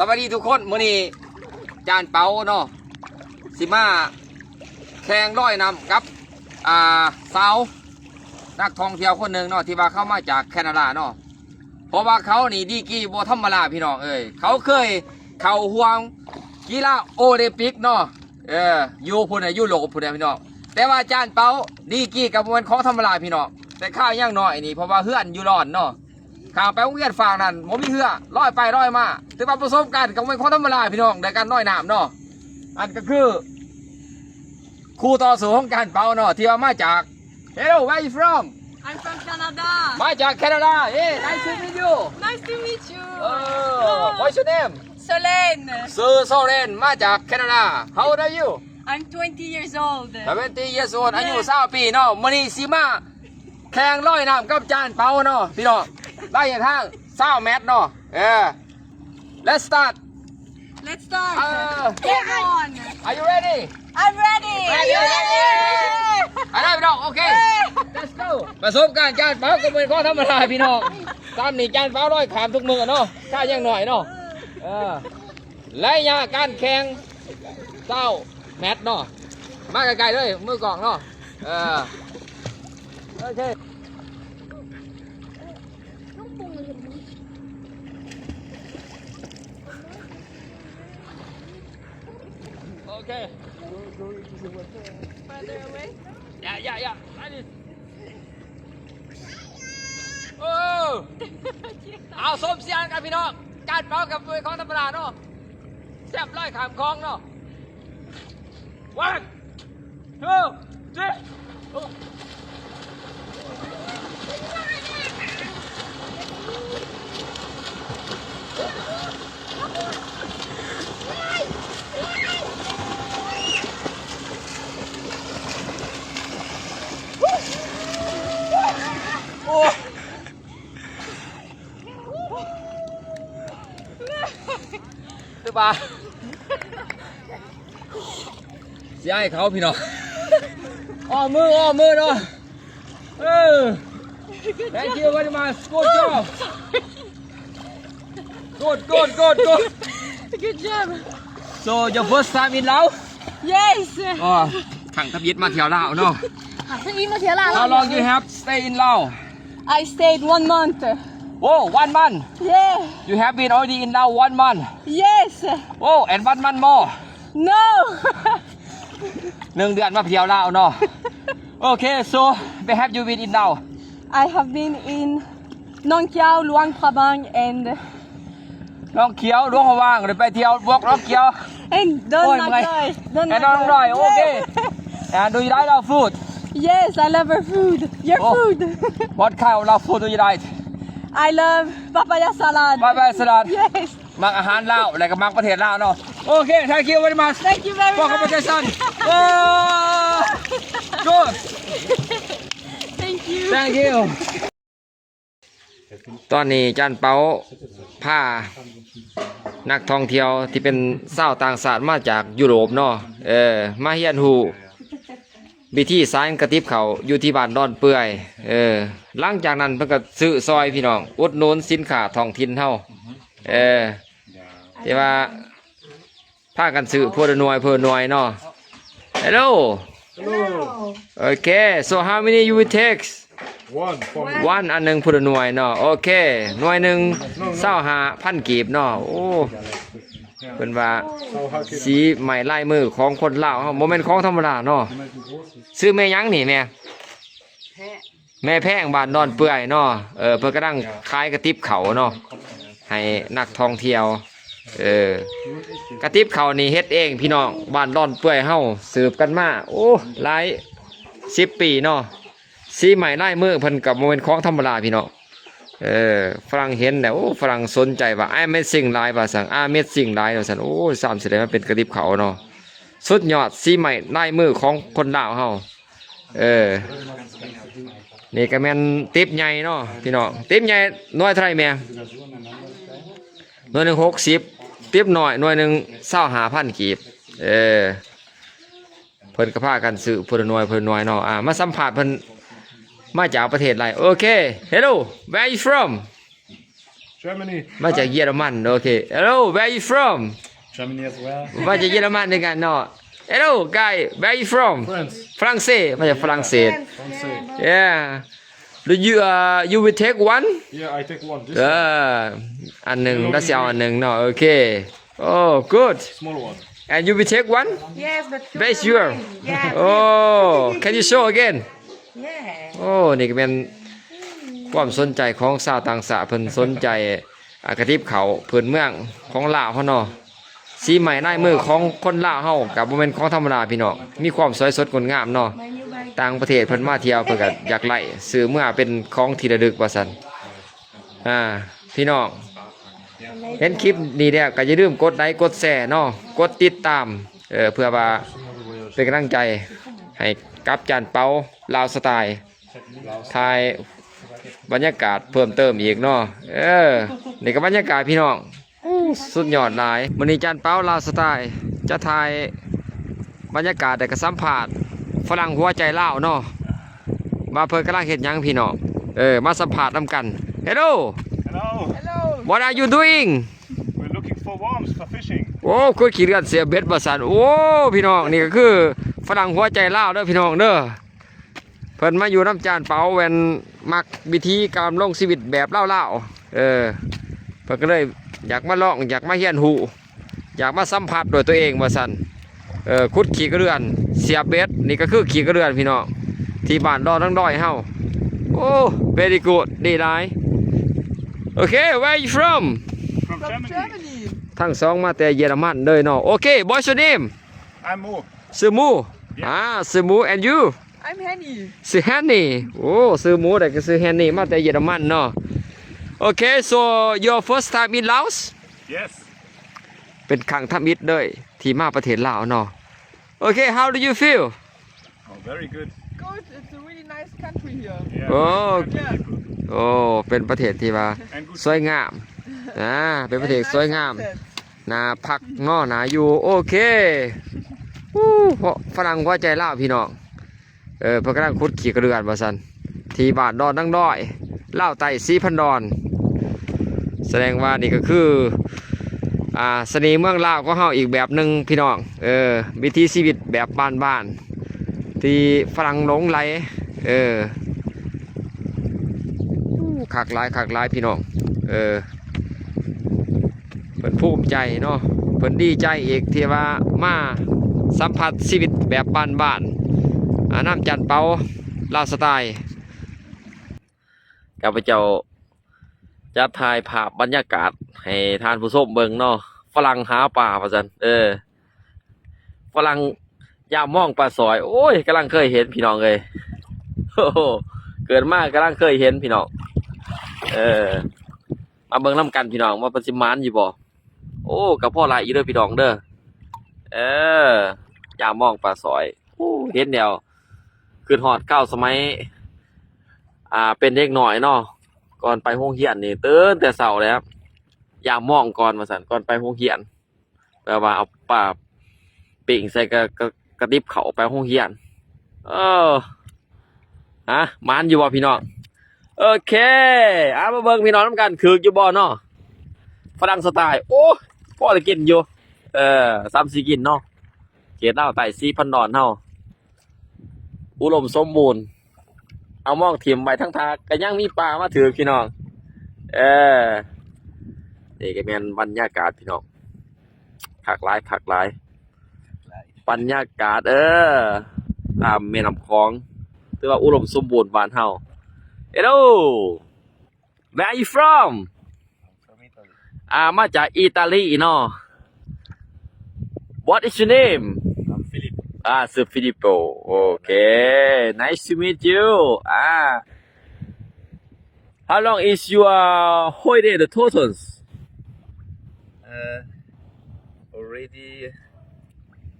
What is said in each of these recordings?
ສະບາຍດີທຸກຄົນ ມື້ນີ້ຈານເປົາເນາະ ຊິມາແຂ່ງລອຍນ້ຳກັບ ອ່າ ສາວນັກທ່ອງທ່ຽວຄົນໜຶ່ງເນາະ ທີ່ວ່າເຂົາມາຈາກແຄນາດາເນາະ. ເພາະວ່າເຂົານີ້ດີກຣີບໍ່ທຳມະດາພີ່ນ້ອງເອີຍ ເຂົາເຄີຍເຂົ້າຮ່ວມກິລາໂອລິມປິກເນາະ ເອີ ຢູ່ພຸ້ນນະ ຢູໂຣບພຸ້ນນະພີ່ນ້ອງ. ແຕ່ວ່າຈານເປົາດີກຣີກໍບໍ່ແມ່ນຂອງທຳມະດາພີ່ນ້ອງ ແຕ່ຄາວຍັງນ້ອຍນີ້ ເພາະວ່າເຮືອນຢູ່ລອນເນາະ ຂ້າມໄປໂຮງຮຽນຝັ່ງນັ້ນບໍ່ມີເຮືອ ລອຍໄປລອຍມາ ຖືວ່າປະສົບການກໍບໍ່ແມ່ນຂອງທຳມະດາພີ່ນ້ອງ ໃນການລອຍນ້ຳເນາະ. ອັນກໍຄືຄູ່ຕໍ່ສູ້ຂອງຈານເປົາເນາະ ທີ່ວ່າມາຈາກ Hello, where you from? I'm from Canada. ມາຈາກແຄນາດາ. Hey, nice to meet you. Nice to meet you. ເອີ What's your name? Solène. ຊື່ໂຊເລນ ມາຈາກແຄນາດາ. How old are you? I'm twenty years old. Twenty years old. ອາຍຸຊາວປີເນາະ. ມື້ນີ້ຊິມາແຂ່ງລອຍນ້ຳກັບຈານເປົາເນາະ ພີ່ນ້ອງ. ໄລຍະທາງຊາວແມັດເນາະ. ເອີ Let's start. Let's start. ເອີ Come on. Are you ready? I'm ready. Ready, ready. ອັນນັ້ນພີ່ນ້ອງ ໂອເຄ Let's go. ປະສົບການຈານເປົາກໍບໍ່ແມ່ນຂອງທຳມະດາພີ່ນ້ອງ. ຊ້ຳນີ້ຈານເປົາລອຍຂ້າມທຸກມື້ເນາະ ຄາວຍັງນ້ອຍເນາະ. ເອີ ໄລຍະການແຂ່ງຊາວແມັດເນາະ. ມາໃກ້ໆເລີຍ ມືກ້ອງເນາະ. ເອີ ໂອເຄ. ໂອເຄ. Further away? Yeah, yeah, yeah. Like this. ໂອ້ ເອົາ ຊົມສຽງກັນພີ່ນ້ອງ. ຈານເປົາກັບຂອງທຳມະດາເນາະ ແຊບລອຍຂ້າມຂອງເນາະ. One, two, three. ໂອ້ ຄືວ່າ ຊິໃຫ້ເຂົາພີ່ນ້ອງ ອ້ອມມື ອ້ອມມືເນາະ. ເອີ Thank you very much. Good job. Good, good, good, good. Good job. So, your first time in Laos? Yes. ອໍ ຄັ້ງທຳອິດມາທ່ຽວລາວເນາະ. ຄັ້ງທຳອິດມາທ່ຽວລາວ. How long you have stay in Laos? I stayed one month. Oh, one month? Yeah. You have been already in Laos one month? Yes. Oh, and one month more? No. ໜຶ່ງເດືອນມາທ່ຽວລາວເນາະ. Okay, so where have you been in Laos? I have been in Nong Khiaw, Luang Prabang and ໜອງຂຽວ ຫຼວງພະບາງ ໄດ້ໄປທ່ຽວບວກໜອງຂຽວ and Don Nai Doi. ໂອ້ຍ ເມື່ອຍ Don Nai Doi. ໂອເຄ. And do you like our food? Yes, I love our food. Your food. What kind of Lao food do you like? I love papaya salad. Papaya salad. Yes. ມັກອາຫານລາວ ແລະກໍມັກປະເທດລາວເນາະ. ໂອເຄ. Thank you very much. Thank you very much. ພວກຂ້າພະເຈົ້າຊັ້ນ. Good. Thank you. Thank you. ຕອນນີ້ຈານເປົາພານັກທ່ອງທ່ຽວທີ່ເປັນຊາວຕ່າງຊາດມາຈາກຢູໂຣບເນາະ ເອີ ມາຮຽນຮູ້ວິທີສານກະຕິບເຂົ້າຢູ່ທີ່ບ້ານດອນເປື່ອຍ. ເອີ ຫຼັງຈາກນັ້ນເພິ່ນກໍຊື້ຊ່ອຍພີ່ນ້ອງ ອຸດໜູນສິນຄ້າທ້ອງຖິ່ນເຮົາ. ເອີ ທີ່ວ່າ ພາກັນຊື້ຜູ້ລະໜ່ວຍ ຜູ້ລະໜ່ວຍເນາະ. Hello. Hello. Okay, so how many you will take? One for me. One ອັນໜຶ່ງຜູ້ລະໜ່ວຍເນາະ. ໂອເຄ ໜ່ວຍໜຶ່ງ ຊາວຫ້າພັນກີບເນາະ. ໂອ້ ເພິ່ນວ່າສີໄມ້ລາຍມືຂອງຄົນລາວເຮົາ ບໍ່ແມ່ນຂອງທຳມະດາເນາະ. ຊື່ແມ່ຫຍັງນີ້ແມ່? ແມ່ແພງ ບ້ານດອນເປື່ອຍເນາະ. ເອີ ເພິ່ນກຳລັງຂາຍກະຕິບເຂົ້າເນາະ ໃຫ້ນັກທ່ອງທ່ຽວ. ເອີ ກະຕິບເຂົ້ານີ້ເຮັດເອງພີ່ນ້ອງ ບ້ານດອນເປື່ອຍເຮົາ ສືບກັນມາ ໂອ້ ຫຼາຍສິບປີເນາະ. ສີໄມ້ລາຍມືເພິ່ນກໍບໍ່ແມ່ນຂອງທຳມະດາພີ່ນ້ອງ. ເອີ ຝຣັ່ງເຫັນແລ້ວ ໂອ້ ຝຣັ່ງສົນໃຈວ່າ Amazing ຫຼາຍວ່າຊັ້ນ Amazing ຫຼາຍວ່າຊັ້ນ. ໂອ້ ຊ້ຳຊິໄດ້ມາເປັນກະຕິບເຂົ້າເນາະ ສຸດຍອດ ສີໄມ້ລາຍມືຂອງຄົນລາວເຮົາ. ເອີ ນີ້ກໍແມ່ນຕິບໃຫຍ່ເນາະພີ່ນ້ອງ. ຕິບໃຫຍ່ໜ່ວຍເທົ່າໃດແມ່? ໜ່ວຍໜຶ່ງຫົກສິບ. ຕິບນ້ອຍໜ່ວຍໜຶ່ງຊາວຫ້າພັນກີບ. ເອີ ເພິ່ນກໍພາກັນຊື້ຜູ້ລະໜ່ວຍ ຜູ້ລະໜ່ວຍເນາະ. ອ່າ ມາສຳພາດເພິ່ນ ມາຈາກປະເທດໃດ? ໂອເຄ. Hello, where you from? Germany. ມາຈາກເຢຍລະມັນ. ໂອເຄ. Hello, where are you from? Germany as well. ມາຈາກເຢຍລະມັນຄືກັນເນາະ. Hello, guy, where are you from? France. ຝຣັ່ງເສດ. ມາຈາກຝຣັ່ງເສດ. France. Yeah. Do you, uh, you will take one? Yeah, I take one. This ເອີ ອັນໜຶ່ງ ລາວຊິເອົາອັນໜຶ່ງເນາະ. ໂອເຄ. Oh, good. Small one. And you will take one? Yes, but Very sure. Yeah. Oh, can you show again? Yeah. ໂອ້ ນີ້ກໍແມ່ນຄວາມສົນໃຈຂອງຊາວຕ່າງຊາດ ເພິ່ນສົນໃຈ ອາ ກະຕິບເຂົ້າພື້ນເມືອງຂອງລາວເຮົາເນາະ. ສີໄມ້ລາຍມືຂອງຄົນລາວເຮົາກໍບໍ່ແມ່ນຂອງທຳມະດາພີ່ນ້ອງ ມີຄວາມສວຍສົດງົດງາມເນາະ. ຕ່າງປະເທດເພິ່ນມາທ່ຽວ ເພິ່ນກໍຢາກໄດ້ ຊື້ເມືອເປັນຂອງທີ່ລະລຶກວ່າຊັ້ນ. ອ່າ ພີ່ນ້ອງ ເຫັນຄລິບນີ້ແລ້ວກໍຢ່າລືມກົດໄລກົດແຊເນາະ ກົດຕິດຕາມ ເພື່ອວ່າເປັນກຳລັງໃຈໃຫ້ກັບຈານເປົາລາວສະຕາຍ ຖ່າຍບັນຍາກາດເພີ່ມເຕີມອີກເນາະ. ເອີ ນີ້ກໍບັນຍາກາດພີ່ນ້ອງ ໂອ້ ສຸດຍອດຫຼາຍ. ມື້ນີ້ຈານເປົາລາວສະຕາຍຈະຖ່າຍບັນຍາກາດ ແລະກໍສຳພາດຝຣັ່ງຫົວໃຈລາວເນາະ ວ່າເພິ່ນກຳລັງເຮັດຫຍັງພີ່ນ້ອງ. ເອີ ມາສຳພາດນຳກັນ. Hello. Hello. Hello. What are you doing? We're looking for worms for fishing. ໂອ້ ຂຸດຂີ້ເລື່ອນເສຍເບັດວ່າຊັ້ນ. ໂອ້ ພີ່ນ້ອງ ນີ້ກໍຄືຝຣັ່ງຫົວໃຈລາວເດີພີ່ນ້ອງເດີ. ເພິ່ນມາຢູ່ນຳຈານເປົາແວ່ນ ມັກວິຖີການດຳລົງຊີວິດແບບລາວໆ ເອີ ເພິ່ນກໍເລີຍຢາກມາລອງ ຢາກມາຮຽນຮູ້ ຢາກມາສຳຜັດດ້ວຍຕົວເອງວ່າຊັ້ນ. ເອີ ຂຸດຂີ້ກະເລື່ອນ ສຽບເບັດ ນີ້ກໍຄືຂີ້ກະເລື່ອນພີ່ນ້ອງ ທີ່ບ້ານດອນນາງດອຍເຮົາ. ໂອ້ very good ດີຫຼາຍ. ໂອເຄ where you from? From Germany. ທັງສອງມາແຕ່ເຢຍລະມັນເລີຍເນາະ. ໂອເຄ what's your name? I'm Mo. ຊື່ມູ. ອ່າ ຊື່ມູ and you? I'm Henny. ຊື່ແຮນນີ. ໂອ້ ຊື່ໝູ ແລ້ວກໍຊື່ແຮນນີ ມາແຕ່ເຢຍລະມັນເນາະ. ໂອເຄ so your first time in Laos? Yes. ເປັນຄັ້ງທຳອິດເລີຍທີ່ມາປະເທດລາວເນາະ. ໂອເຄ how do you feel? Oh, very good. Good. It's a really nice country here. Yeah. ໂອ້ Very good. ໂອ້ ເປັນປະເທດທີ່ວ່າ And good. ສວຍງາມ. ອ່າ ເປັນປະເທດ And nice ສວຍງາມ sunset. ໜ້າພັກເນາະ ໜ້າຢູ່. ໂອເຄ ອູ້ ເພາະຝຣັ່ງຫົວໃຈລາວພີ່ນ້ອງ. ເອີ ເພິ່ນກຳລັງຂຸດຂີ້ກະເລື່ອນວ່າຊັ້ນ ທີ່ບ້ານດອນນາງດອຍ ລາວໃຕ້ສີພັນດອນ. ສະແດງວ່ານີ້ກໍຄື ອ່າ ສະເໜ່ເມືອງລາວຂອງເຮົາອີກແບບໜຶ່ງພີ່ນ້ອງ. ເອີ ວິຖີຊີວິດແບບບ້ານໆ ທີ່ຝຣັ່ງຫຼົງໄຫຼ. ເອີ ຄັກຫຼາຍ ຄັກຫຼາຍພີ່ນ້ອງ. ເອີ ເພິ່ນພູມໃຈເນາະ ເພິ່ນດີໃຈອີກທີ່ວ່າມາສຳຜັດຊີວິດແບບບ້ານໆ ອາ ນຳຈານເປົາລາວສະຕາຍ. ຂ້າພະເຈົ້າຈະຖ່າຍພາບບັນຍາກາດໃຫ້ທ່ານຜູ້ຊົມເບິ່ງເນາະ ຝຣັ່ງຫາປາວ່າຊັ້ນ. ເອີ ຝຣັ່ງຍາມມອງປາສອຍ ໂອ້ຍ ກຳລັງເຄີຍເຫັນພີ່ນ້ອງເອີຍ ໂອ້ໂຫ ເກີດມາກຳລັງເຄີຍເຫັນພີ່ນ້ອງ. ເອີ ມາເບິ່ງນຳກັນພີ່ນ້ອງ ວ່າເພິ່ນຊິໝານຢູ່ບໍ່. ໂອ້ ກໍພໍຫຼາຍຢູ່ເດີພີ່ນ້ອງເດີ. ເອີ ຍາມມອງປາສອຍ ໂອ້ ເຫັນແລ້ວຄິດຮອດຄາວສະໄໝ ອ່າ ເປັນເດັກນ້ອຍເນາະ ກ່ອນໄປໂຮງຮຽນນີ້ ຕື່ນແຕ່ເຊົ້າແລ້ວ ຍາມມອງກ່ອນວ່າຊັ້ນ ກ່ອນໄປໂຮງຮຽນ ແບບວ່າເອົາປາປີ້ງໃສ່ກະ ກະ ກະຕິບເຂົ້າໄປໂຮງຮຽນ. ເອີ ຮະ ໝານຢູ່ບໍ່ພີ່ນ້ອງ? ໂອເຄ ເອົາມາເບິ່ງພີ່ນ້ອງນຳກັນ ຖືກຢູ່ບໍ່ເນາະ ຝຣັ່ງສະຕາຍ. ໂອ້ ພໍໄດ້ກິນຢູ່ ເອີ ສ່ຳຊິກິນເນາະ. ເຂດລາວໃຕ້ສີພັນດອນເຮົາ ອຸດົມສົມບູນ ເອົາມອງຖິ້ມໄວ້ທາງທາກ ກໍຍັງມີປາມາຖືກພີ່ນ້ອງ. ເອີ ນີ້ກໍແມ່ນບັນຍາກາດພີ່ນ້ອງ ຄັກຫຼາຍ ຄັກຫຼາຍ ບັນຍາກາດ ເອີ ຕາມແມ່ນ້ຳຂອງ ຖືວ່າອຸດົມສົມບູນບ້ານເຮົາ. Hello, where are you from? ອ່າ ມາຈາກອີຕາລີເນາະ. What is your name? I'm Philip. ອ່າ ຊື່ Filippo. Okay, nice to meet you. ອ່າ How long is your holiday, the totals? Uh, already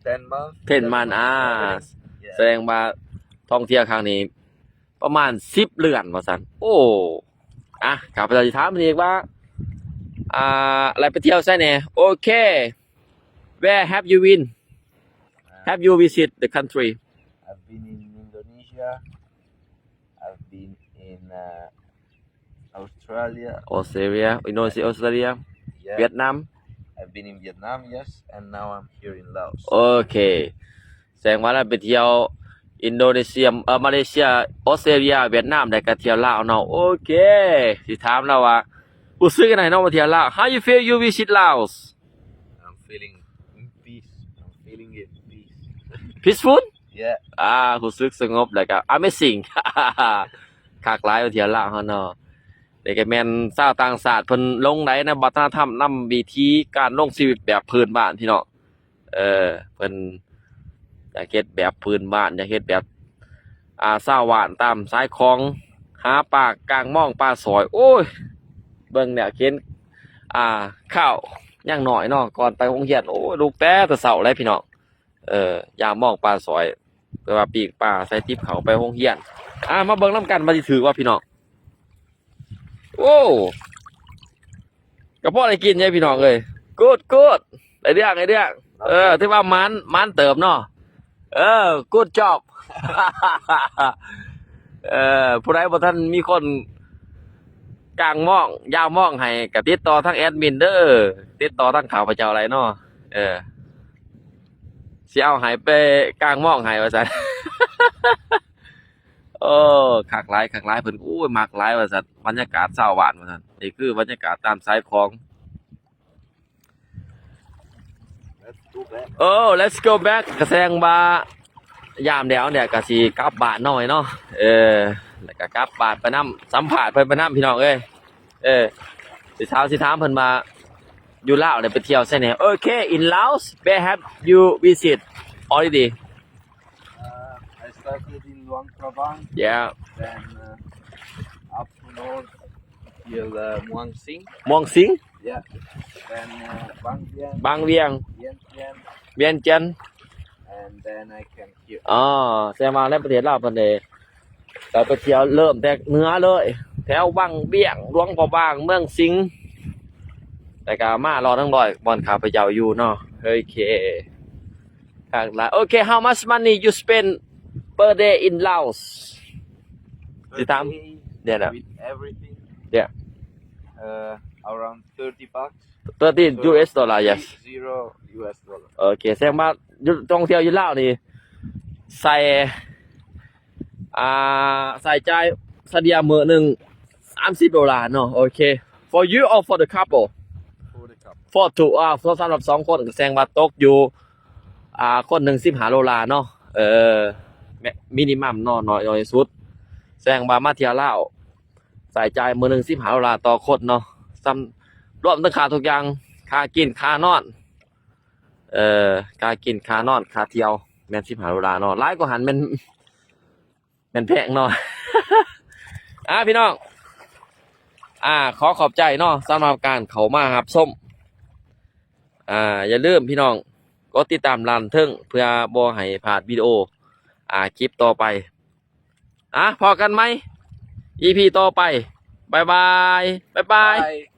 ten months. ten months. ອ່າ Yeah. ສະແດງວ່າທ່ອງທ່ຽວຄັ້ງນີ້ປະມານສິບເດືອນວ່າຊັ້ນ. ໂອ້ ອ່ະ ຂ້າພະເຈົ້າຊິຖາມເພິ່ນອີກວ່າ ອ່າ ໄດ້ໄປທ່ຽວໃສແດ່? Okay, where have you been? Have you visit the country? I've been in Indonesia. I've been in uh, Australia. Australia. ອອສເຕຣເລຍ ອິນໂດເນເຊຍ ອອສເຕຣເລຍ Yeah. ຫວຽດນາມ I've been in Vietnam, yes, and now I'm here in Laos. ໂອເຄ ແສດງວ່າລາວໄປທ່ຽວອິນໂດເນເຊຍ ເອີ ມາເລເຊຍ ອອສເຕຣເລຍ ຫວຽດນາມ ແລ້ວກໍທ່ຽວລາວເນາະ. ໂອເຄ ຊິຖາມລາວວ່າ ຮູ້ສຶກຈັ່ງໃດເນາະ ມາທ່ຽວລາວ? How you feel you visit Laos? I'm feeling in peace. I'm feeling in peace. Peaceful? Yeah. ອ່າ ຮູ້ສຶກສະຫງົບ ແລ້ວກໍ amazing ຄັກຫຼາຍ ມາທ່ຽວລາວເຮົາເນາະ. ນີ້ກໍແມ່ນຊາວຕ່າງຊາດເພິ່ນຫຼົງໄຫຼໃນວັດທະນະທຳ ນຳວິທີການລົງຊີວິດແບບພື້ນບ້ານ ພີ່ນ້ອງ. ເອີ ເພິ່ນຢາກເຮັດແບບພື້ນບ້ານ ຢາກເຮັດແບບ ອ່າ ຊາວບ້ານຕາມຊາຍຂອງ ຫາປາກາງມອງປາສອຍ. ໂອ້ຍ ເບິ່ງແລ້ວເຫັນ ອ່າ ຄາວຍັງນ້ອຍເນາະ ກ່ອນໄປໂຮງຮຽນ ໂອ້ຍ ລຸກແຕ່ແຕ່ເຊົ້າເລີຍ ພີ່ນ້ອງ. ເອີ ຢາມມອງປາສອຍ ແປວ່າປີ້ງປາໃສ່ຕິບເຂົ້າໄປໂຮງຮຽນ. ອ່າ ມາເບິ່ງນຳກັນວ່າຊິຖືກບໍ່ ພີ່ນ້ອງ. ໂອ້ ກໍພໍໄດ້ກິນເດ້ພີ່ນ້ອງເອີຍ. Good good ໄດ້ເລື່ອງ ໄດ້ເລື່ອງ. ເອີ ຖືວ່າໝານ ໝານເຕີບເນາະ. ເອີ good job. ເອີ ຜູ້ໃດບໍ່ທັນມີຄົນກາງມອງ ຢາມມອງໃຫ້ ກໍຕິດຕໍ່ທາງແອດມິນເດີ ຕິດຕໍ່ທາງຂ້າພະເຈົ້າໄດ້ເນາະ. ເອີ ຊິເອົາໃຫ້ໄປກາງມອງໃຫ້ວ່າຊັ້ນ. ໂອ້ ຄັກຫຼາຍ ຄັກຫຼາຍ ເພິ່ນ ໂອ້ຍ ມັກຫຼາຍວ່າຊັ້ນ ບັນຍາກາດຊາວບ້ານວ່າຊັ້ນ. ນີ້ຄືບັນຍາກາດຕາມຊາຍຂອງ. Let's go back. ໂອ້ let's go back ກໍແສດງວ່າ ຍາມແລ້ວເນີ້ຍກໍຊິກັບບ້ານເນາະ ເນາະ. ເອີ ແລ້ວກໍກັບບ້ານໄປນຳ ສຳພາດເພິ່ນໄປນຳ ພີ່ນ້ອງເອີຍ. ເອີ ຊິຖາມ ຊິຖາມເພິ່ນວ່າ ຢູ່ລາວໄດ້ໄປທ່ຽວໃສແດ່? Okay, in Laos, where have you visit already? Uh, I started in Luang Prabang, Yeah. then uh, up north till uh, Muang Sing. ມ່ວງສິງ Yeah. Then uh, Bang Vieng, ບາງວຽງ Vientiane, ວຽງຈັນ and then I came here. ອໍ ແສດງວ່າໃນປະເທດລາວເພິ່ນໄດ້ ກໍໄປທ່ຽວເລີ່ມແຕ່ເໜືອເລີຍ ແຖວວັງວຽງ ຫຼວງພະບາງ ເມືອງສິງ ແລ້ວກໍມາເລາະທັງດອຍບ່ອນຂ້າພະເຈົ້າຢູ່ເນາະ. ໂອເຄ ຄັກຫຼາຍ. Okay, how much money you spend per day in Laos? ຊິຖາມ Per day, ເດ້ລະ with everything, Yeah. Uh, around thirty bucks. thirty US dollar, yes. Zero U S dollar. ໂອເຄ ແສດງວ່າຢູ່ ທ່ອງທ່ຽວຢູ່ລາວນີ້ ໃຊ້ ອ່າ ໃຊ້ຈ່າຍສະເລ່ຍມື້ໜຶ່ງສາມສິບໂດລາເນາະ. ໂອເຄ for you or for the couple? For the couple. For two ອ່າ ສຳລັບສອງຄົນ ກໍແສດງວ່າຕົກຢູ່ ອ່າ ຄົນໜຶ່ງສິບຫ້າໂດລາເນາະ. ເອີ minimum ເນາະ ນ້ອຍ ນ້ອຍທີ່ສຸດ. ແສດງວ່າມາທ່ຽວລາວ ໃຊ້ຈ່າຍມື້ໜຶ່ງສິບຫ້າໂດລາຕໍ່ຄົນເນາະ. ສ່ຳ ລວມທັງຄ່າທຸກຢ່າງ ຄ່າກິນ ຄ່ານອນ ເອີ ຄ່າກິນ ຄ່ານອນ ຄ່າທ່ຽວ ແມ່ນສິບຫ້າໂດລາເນາະ. ຫຼາຍກວ່າຫັ້ນແມ່ນ ແມ່ນແພງເນາະ. ອ່າ ພີ່ນ້ອງ ອ່າ ຂໍຂອບໃຈເນາະ ສຳລັບການເຂົ້າມາຮັບຊົມ. ອ່າ ຢ່າລືມພີ່ນ້ອງ ກົດຕິດຕາມດ້ານເທິງ ເພື່ອບໍ່ໃຫ້ພາດວິດີໂອ ອ່າ ຄລິບຕໍ່ໄປ. ອ່າ ພໍ້ກັນໃໝ່ ອີພີ ຕໍ່ໄປ. ບາຍບາຍ ບາຍບາຍ. Bye.